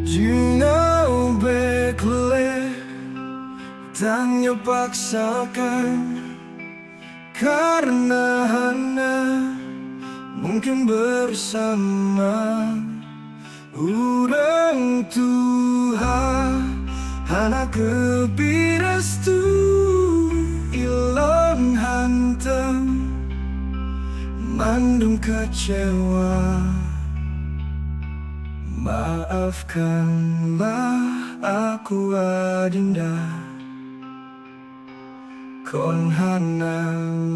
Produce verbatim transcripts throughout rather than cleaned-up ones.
Jinoe bék lé tanyoe paksakan, kareuna hana mungken beusama. Ureuëng tuha hana geubri reustui, ulôn hantom mandum keucewa. Maafkanlah aku, Adinda, kon hana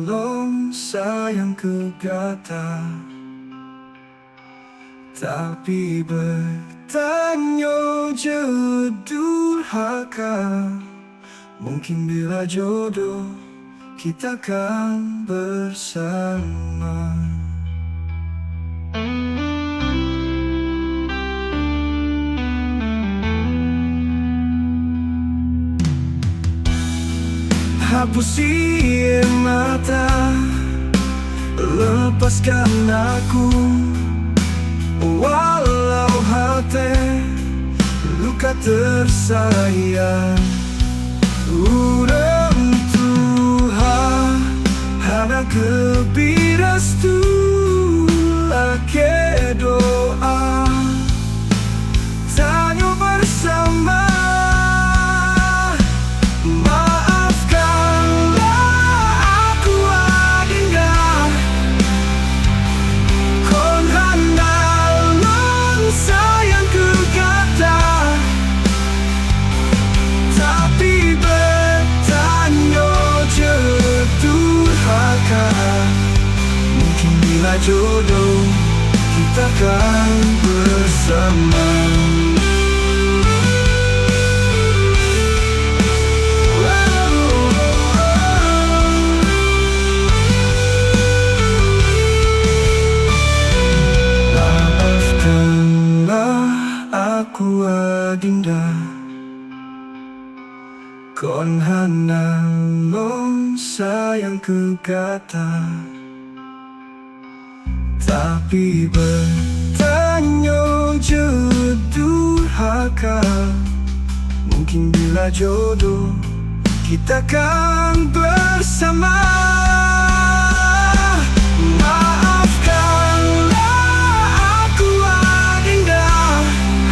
lôn sayang keu gata. Tapi beutanyoe jeuet durhaka, mungken bila jodoh kita kan bersama. Hapus ie mata, lepaskan aku, walau hati luka tersayat. Ureuëng tuha hana geubri reustui, lakée doa tanyoe beusama. Maafkanlah aku, Adinda, kon hana lôn sayang keu gata. Tapi beutanyoe jeuet durhaka, mungken bila jodoh kita kan bersama. Maafkanlah aku, Adinda, kon hana lôn sayang keu gata. Tapi beutanyoe jeuet durhaka, mungken bila jodoh kita kan bersama. Maafkanlah aku, Adinda,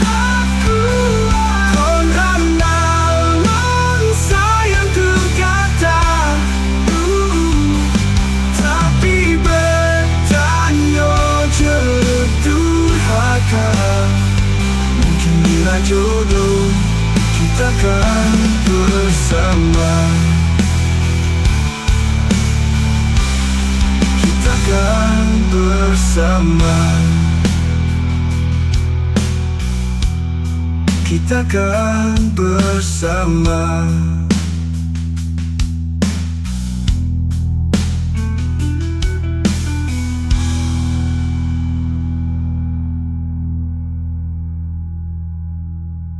aku kon hana lôn sayang keu gata. Tapi beutanyoe jeuet durhaka, mungken bila jodoh kita kan bersama. Kita kan bersama. Kita kan bersama.